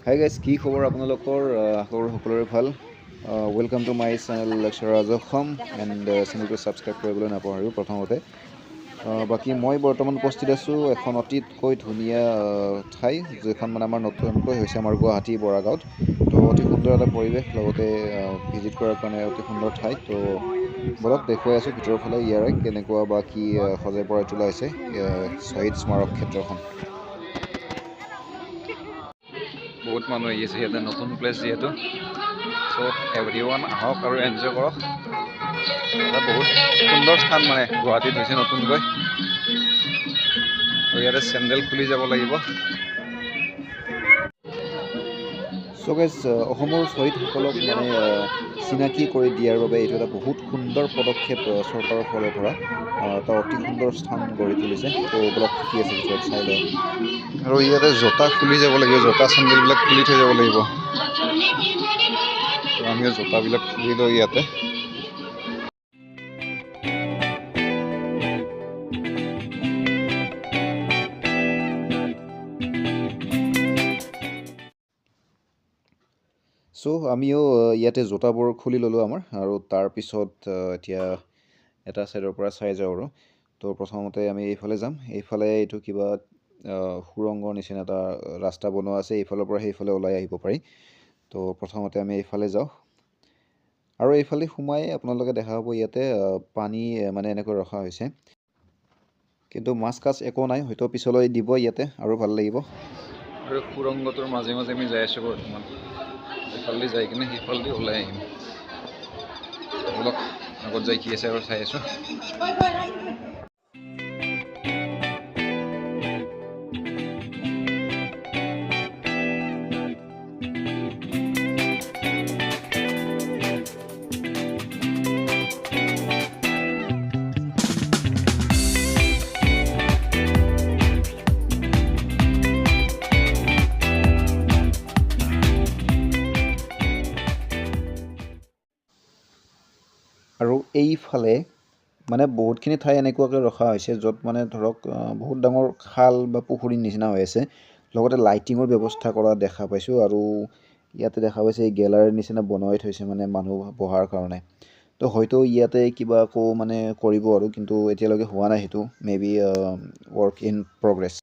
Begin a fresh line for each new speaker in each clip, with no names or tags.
Hi guys, কি খবৰ আপোনালোকৰ? আশা কৰোঁ সকলোৰে ভাল। Welcome to my channel Lakshyaraj Assam and চেনেলটো ছাবস্ক্ৰাইব কৰিবলৈ নাপাহৰিব প্ৰথমতে। বাকী মই বৰ্তমান উপস্থিত আছোঁ এখন অতিতকৈ ধুনীয়া ঠাই, যিখন মানে আমাৰ নতুনকৈ হৈছে আমাৰ গুৱাহাটী বৰাগাঁৱত। তো অতি সুন্দৰ এটা পৰিৱেশ, লগতে ভিজিট কৰাৰ কাৰণে অতি সুন্দৰ ঠাই। তো বলক দেখুৱাই আছোঁ ভিতৰৰ ফালে ইয়াৰে কেনেকুৱা বা কি সজাই পৰাই তোলা হৈছে শ্বহীদ স্মাৰক ক্ষেত্ৰখন। বহুত মানুহ আহি আছে ইয়াতে, নতুন প্লেচ যিহেতু। চ' এভৰি ওৱান আহক আৰু এনজয় কৰক। এটা বহুত সুন্দৰ স্থান মানে গুৱাহাটীত হৈছে নতুনকৈ। আৰু ইয়াতে চেণ্ডেল খুলি যাব লাগিব। চ' গাইজ, অসমৰ শ্বহীদসকলক মানে চিনাকি কৰি দিয়াৰ বাবে এইটো এটা বহুত সুন্দৰ পদক্ষেপ চৰকাৰৰ ফালৰ পৰা। এটা অতি সুন্দৰ স্থান গঢ়ি তুলিছে। তো বলক কি আছে ভিতৰত চাই লওঁ। আৰু ইয়াতে জোতা খুলি যাব লাগিব, জোতা চেণ্ডেলবিলাক খুলি থৈ যাব লাগিব। তো আমিও জোতাবিলাক খুলি লওঁ ইয়াতে। চ' আমিও ইয়াতে জোতাবোৰ খুলি ল'লোঁ আমাৰ, আৰু তাৰপিছত এতিয়া এটা ছাইডৰ পৰা চাই যাওঁ আৰু। তো প্ৰথমতে আমি এইফালে যাম। এইফালে এইটো কিবা সুৰংগৰ নিচিনা এটা ৰাস্তা বনোৱা আছে, এইফালৰ পৰা সেইফালে ওলাই আহিব পাৰি। তো প্ৰথমতে আমি এইফালে যাওঁ আৰু এইফালে সোমাই আপোনালোকে দেখা পাব ইয়াতে পানী মানে এনেকৈ ৰখা হৈছে, কিন্তু মাছ কাছ একো নাই, হয়তো পিছলৈ দিব ইয়াতে আৰু ভাল লাগিব। আৰু সুৰংগটোৰ মাজে মাজে আমি যাই আছোঁ বৰ্তমান। এইফালেদি যাই কিনে সেইফালেদি ওলাই আহিম। বলক আগত যাই কি আছে আৰু চাই আছোঁ। আৰু এইফালে মানে বহুতখিনি ঠাই এনেকুৱাকৈ ৰখা হৈছে য'ত মানে ধৰক বহুত ডাঙৰ খাল বা পুখুৰীৰ নিচিনা হৈ আছে, লগতে লাইটিঙৰ ব্যৱস্থা কৰা দেখা পাইছোঁ। আৰু ইয়াতে দেখা পাইছে এই গেলাৰীৰ নিচিনা বনাই থৈছে মানে মানুহ বহাৰ কাৰণে। তো হয়তো ইয়াতে কিবা আকৌ মানে কৰিব আৰু, কিন্তু এতিয়ালৈকে হোৱা নাই সেইটো, may be work in progress.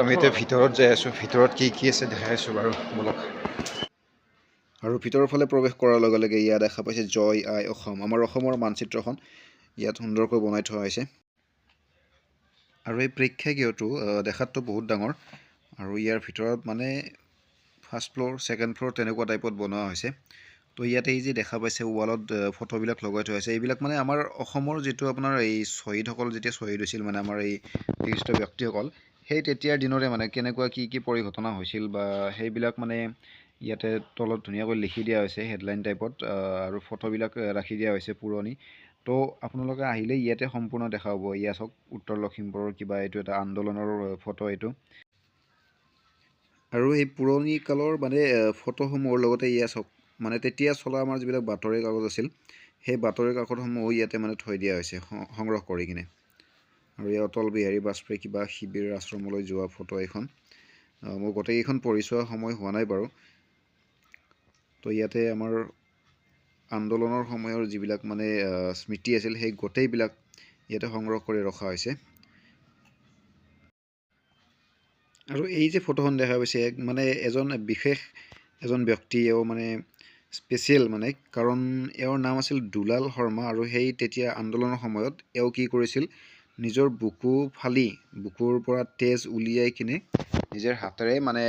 আমি এতিয়া ভিতৰত যাই আছোঁ, ভিতৰত কি কি আছে দেখাই আছোঁ বাৰু বলক। আৰু ভিতৰৰ ফালে প্ৰৱেশ কৰাৰ লগে লগে ইয়াত দেখা পাইছে জয় আই অসম, আমাৰ অসমৰ মানচিত্ৰখন ইয়াত সুন্দৰকৈ বনাই থোৱা হৈছে। আৰু এই প্ৰেক্ষাগৃহটো দেখাততো বহুত ডাঙৰ, আৰু ইয়াৰ ভিতৰত মানে ফাৰ্ষ্ট ফ্ল'ৰ ছেকেণ্ড ফ্ল'ৰ তেনেকুৱা টাইপত বনোৱা হৈছে। তো ইয়াতে এই যে দেখা পাইছে ৱালত ফটোবিলাক লগাই থোৱা হৈছে, এইবিলাক মানে আমাৰ অসমৰ যিটো আপোনাৰ এই শ্বহীদসকল যেতিয়া শ্বহীদ হৈছিল, মানে আমাৰ এই বিশিষ্ট ব্যক্তিসকল, সেই তেতিয়াৰ দিনৰে মানে কেনেকুৱা কি কি পৰিঘটনা হৈছিল বা সেইবিলাক মানে ইয়াতে তলত ধুনীয়াকৈ লিখি দিয়া হৈছে হেডলাইন টাইপত, আৰু ফটোবিলাক ৰাখি দিয়া হৈছে পুৰণি। তো আপোনালোকে আহিলে ইয়াতে সম্পূৰ্ণ দেখা পাব। ইয়াত চাওক উত্তৰ লখিমপুৰৰ কিবা এইটো এটা আন্দোলনৰ ফটো এইটো। আৰু এই পুৰণি কালৰ মানে ফটোসমূহৰ লগতে ইয়াত চাওক মানে তেতিয়া চলা আমাৰ যিবিলাক বাতৰি কাগজ আছিল, সেই বাতৰি কাকতসমূহো ইয়াতে মানে থৈ দিয়া হৈছে সংগ্ৰহ কৰি কিনে। আৰু এই অটল বিহাৰী বাজপেয়ী কিবা শিবিৰ আশ্ৰমলৈ যোৱা ফটো এইখন। মোৰ গোটেইকেইখন পঢ়ি চোৱা সময় হোৱা নাই বাৰু। তো ইয়াতে আমাৰ আন্দোলনৰ সময়ৰ যিবিলাক মানে স্মৃতি আছিল, সেই গোটেইবিলাক ইয়াতে সংগ্ৰহ কৰি ৰখা হৈছে। আৰু এই যে ফটোখন দেখা পাইছে, মানে এজন বিশেষ এজন ব্যক্তি, এওঁ মানে স্পেচিয়েল মানে, কাৰণ এওঁৰ নাম আছিল দুলাল শৰ্মা। আৰু সেই তেতিয়া আন্দোলনৰ সময়ত এওঁ কি কৰিছিল, নিজৰ বুকু ফালি বুকুৰ পৰা তেজ উলিয়াই কিনে নিজৰ হাতেৰে মানে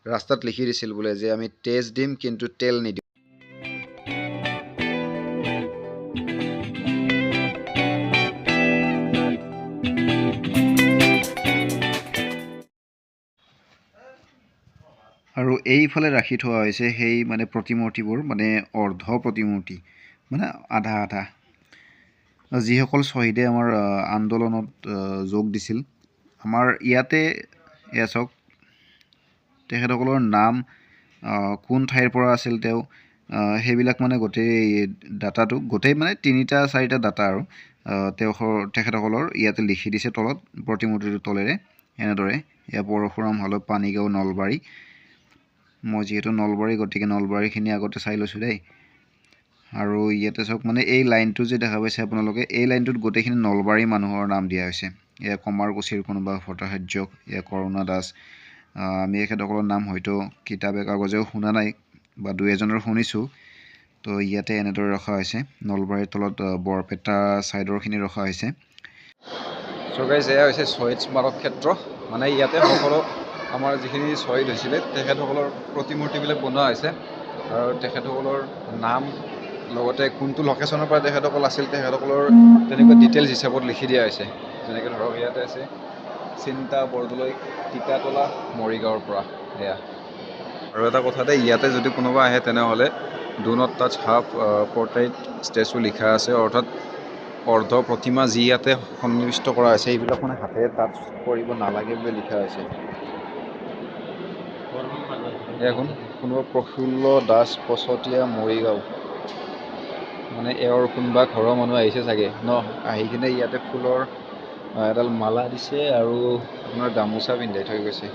ৰাস্তাত লিখি দিছিল বোলে যে আমি তেজ দিম কিন্তু তেল নিদিওঁ। আৰু এইফালে ৰাখি থোৱা হৈছে সেই মানে প্ৰতিমূৰ্তিবোৰ, মানে অৰ্ধ প্ৰতিমূৰ্তি, মানে আধা আধা, যিসকল শ্বহীদে আমাৰ আন্দোলনত যোগ দিছিল। আমাৰ ইয়াতে এয়া চাওক তেখেতসকলৰ নাম, কোন ঠাইৰ পৰা আছিল তেওঁ, সেইবিলাক মানে গোটেই ডাটাটো, গোটেই মানে তিনিটা চাৰিটা ডাটা আৰু তেখেতসকলৰ ইয়াতে লিখি দিছে তলত প্ৰতিমূৰ্তিটোৰ তলেৰে এনেদৰে। এয়া পৰশুৰাম হালৈ, পানীগাঁও, নলবাৰী। মই যিহেতু নলবাৰী, গতিকে নলবাৰীখিনি আগতে চাই লৈছোঁ দেই। আৰু ইয়াতে চাওক, মানে এই লাইনটো যে দেখা পাইছে আপোনালোকে, এই লাইনটোত গোটেইখিনি নলবাৰী মানুহৰ নাম দিয়া হৈছে। এয়া কমাৰকুছিৰ কোনোবা ভট্টাচাৰ্য, এয়া কৰুণা দাস। আমি এখেতসকলৰ নাম হয়তো কিতাপে কাগজেও শুনা নাই বা দুই এজনৰ শুনিছোঁ। তো ইয়াতে এনেদৰে ৰখা হৈছে। নলবাৰীৰ তলত বৰপেটা ছাইডৰখিনি ৰখা হৈছে। চ' গাইজ, এয়া হৈছে শ্বহীদ স্মাৰক ক্ষেত্ৰ। মানে ইয়াতে সকলো আমাৰ যিখিনি শ্বহীদ হৈছিলে তেখেতসকলৰ প্ৰতিমূৰ্তিবিলাক বনোৱা হৈছে আৰু তেখেতসকলৰ নাম লগতে কোনটো লোকেশ্যনৰ পৰা তেখেতসকল আছিল তেখেতসকলৰ তেনেকুৱা ডিটেইলছ হিচাপত লিখি দিয়া হৈছে। যেনেকৈ ধৰক ইয়াতে আছে চিন্তা বৰদলৈ, তিতাতলা, মৰিগাঁৱৰ পৰা। এয়া আৰু এটা কথা দেই, ইয়াতে যদি কোনোবা আহে তেনেহ'লে do not touch half portrait statue লিখা আছে, অৰ্থাৎ অৰ্ধ প্ৰতিমা যি ইয়াতে সন্নিৱিষ্ট কৰা হৈছে এইবিলাক মানে হাতেৰে টাচ কৰিব নালাগে বুলি লিখা হৈছে। এখন কোনোবা প্ৰফুল্ল দাস পচতীয়া, মৰিগাঁও, মানে এওঁৰ কোনোবা ঘৰৰ মানুহ আহিছে চাগে ন, আহি কিনে ইয়াতে ফুলৰ এডাল মালা দিছে আৰু আপোনাৰ গামোচা পিন্ধাই থৈ গৈছে।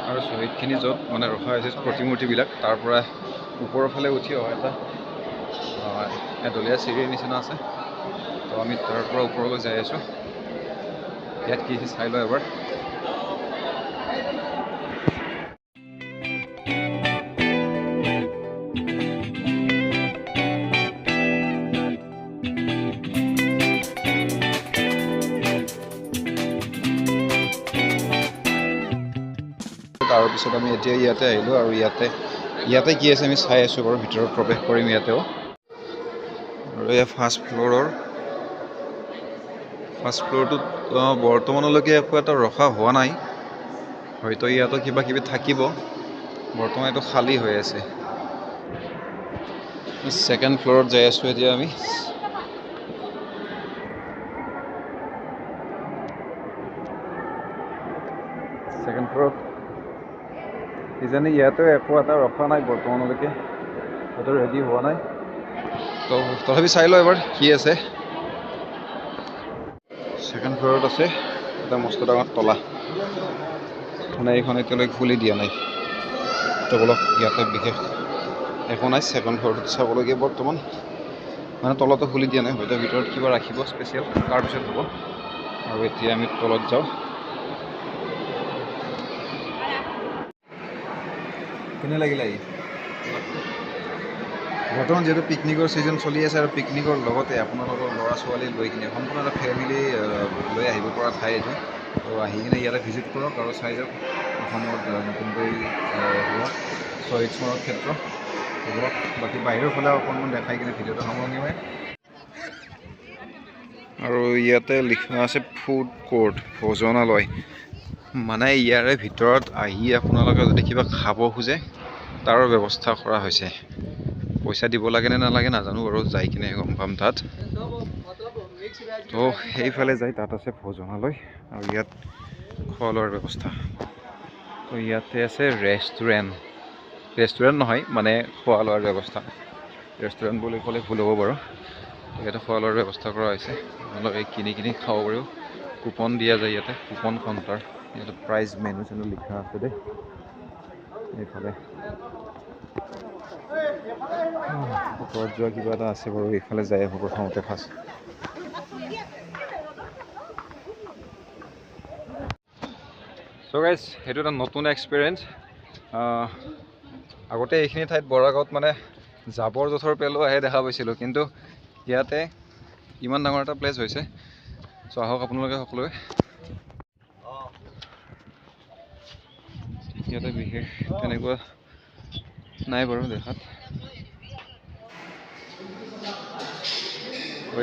আৰু শ্বহীদখিনি য'ত মানে ৰখা হৈছে প্ৰতিমূৰ্তিবিলাক, তাৰ পৰা ওপৰৰ ফালে উঠি অহা এটা এডলীয়া চিৰিৰ নিচিনা আছে। তো আমি তাৰ পৰা ওপৰলৈ যাই আছোঁ। ইয়াত কি চাই লওঁ এবাৰ। তাৰপিছত আমি এতিয়া ইয়াতে আহিলোঁ আৰু ইয়াতে ইয়াতে কি আছে আমি চাই আছোঁ বাৰু। ভিতৰত প্ৰৱেশ কৰিম ইয়াতেও। আৰু এয়া ফাৰ্ষ্ট ফ্ল'ৰটোত বৰ্তমানলৈকে একো এটা ৰখা হোৱা নাই, হয়তো ইয়াতো কিবা কিবি থাকিব। বৰ্তমান এইটো খালী হৈ আছে। ছেকেণ্ড ফ্ল'ৰত যাই আছোঁ এতিয়া আমি। ছেকেণ্ড ফ্ল'ৰত কিজানি ইয়াতেও একো এটা ৰখা নাই বৰ্তমানলৈকে, হয়তো ৰেডি হোৱা নাই। তো তথাপি চাই লওঁ এবাৰ কি আছে। ছেকেণ্ড ফ্ল'ৰত আছে এটা মস্ত ডাঙৰ তলা, মানে এইখন এতিয়ালৈকে খুলি দিয়া নাই। তো বলক, ইয়াতে বিশেষ একো নাই ছেকেণ্ড ফ্ল'ৰটোত চাবলগীয়া বৰ্তমান, মানে তলতো খুলি দিয়া নাই, হয়তো ভিতৰত কিবা ৰাখিব স্পেচিয়েল, তাৰপিছত হ'ব। আৰু এতিয়া আমি তলত যাওঁ। কেনে লাগিল আহি? বৰ্তমান যিহেতু পিকনিকৰ ছিজন চলি আছে আৰু পিকনিকৰ লগতে আপোনালোকৰ ল'ৰা ছোৱালী লৈ কিনে সম্পূৰ্ণ এটা ফেমিলি লৈ আহিব পৰা ঠাই এইটো। তো আহি কিনে ইয়াতে ভিজিট কৰক আৰু চাই যাওক অসমত নতুনকৈ হোৱা শ্বহীদ স্মাৰক ক্ষেত্ৰ। বাকী বাহিৰৰ ফালে অকণমান দেখাই কিনে ভিডিঅ'টো সামৰণি মাৰিম। আৰু ইয়াতে লিখা আছে ফুড কোৰ্ট, ভোজনালয়। মানে ইয়াৰে ভিতৰত আহি আপোনালোকে যদি কিবা খাব খোজে তাৰো ব্যৱস্থা কৰা হৈছে। পইচা দিব লাগে নে নালাগে নাজানো বাৰু, যাই কিনে গম পাম তাত। তো সেইফালে যাই তাত আছে ভোজনালয় আৰু ইয়াত খোৱা লোৱাৰ ব্যৱস্থা। তো ইয়াতে আছে ৰেষ্টুৰেণ্ট, ৰেষ্টুৰেণ্ট নহয় মানে খোৱা লোৱাৰ ব্যৱস্থা, ৰেষ্টুৰেণ্ট বুলি ক'লে ভুল হ'ব বাৰু। ইয়াতে খোৱা লোৱাৰ ব্যৱস্থা কৰা হৈছে, আপোনালোকে কিনি কিনি খাব পাৰিব। কুপন দিয়া যায় ইয়াতে, কুপন কাউণ্টাৰ। ইয়াতে প্ৰাইজ মেনু চেনু লিখা আছে দেই। এইফালে ওপৰত যোৱা কিবা এটা আছে বাৰু, এইফালে যাই আহোঁ প্ৰথমতে ফাৰ্ষ্ট। চ' গাইজ, সেইটো এটা নতুন এক্সপিৰিয়েঞ্চ। আগতে এইখিনি ঠাইত বৰাগাঁৱত মানে জাবৰ জোঁথৰ পেলোৱাহে দেখা পাইছিলোঁ, কিন্তু ইয়াতে ইমান ডাঙৰ এটা প্লেচ হৈছে। চ' আহক আপোনালোকে সকলোৱে। ইয়াতে বিশেষ তেনেকুৱা নাই বাৰু দেখাত।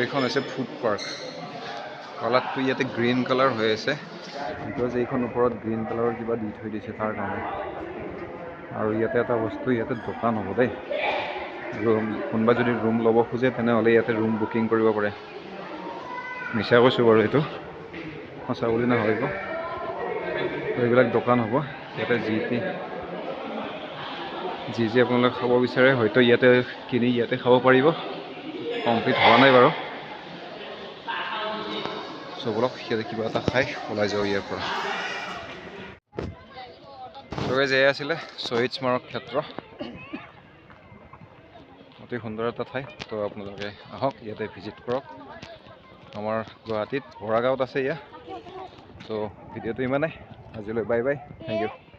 এইখন হৈছে ফুড পাৰ্ক। কালাৰটো ইয়াতে গ্ৰীণ কালাৰ হৈ আছে because এইখন ওপৰত গ্ৰীণ কালাৰৰ কিবা দি থৈ দিছে তাৰ কাৰণে। আৰু ইয়াতে এটা বস্তু, ইয়াতে দোকান হ'ব দেই। ৰুম, কোনোবা যদি ৰুম ল'ব খোজে তেনেহ'লে ইয়াতে ৰুম বুকিং কৰিব পাৰে। মিছা কৈছোঁ বাৰু, এইটো সঁচা বুলি নাভাবিব। এইবিলাক দোকান হ'ব ইয়াতে, যি টি যি যি আপোনালোকে খাব বিচাৰে হয়তো ইয়াতে কিনি ইয়াতে খাব পাৰিব। কমপ্লিট হোৱা নাই বাৰু। চ' বলক, ইয়াতে কিবা এটা খাই ওলাই যাওঁ ইয়াৰ পৰা। চ' গাইজ, এয়া আছিলে শ্বহীদ স্মাৰক ক্ষেত্ৰ। অতি সুন্দৰ এটা ঠাই। তো আপোনালোকে আহক, ইয়াতে ভিজিট কৰক। আমাৰ গুৱাহাটীত বৰাগাঁৱত আছে এয়া। চ' ভিডিঅ'টো ইমানে আজিলৈ, বাই বাই, thank U.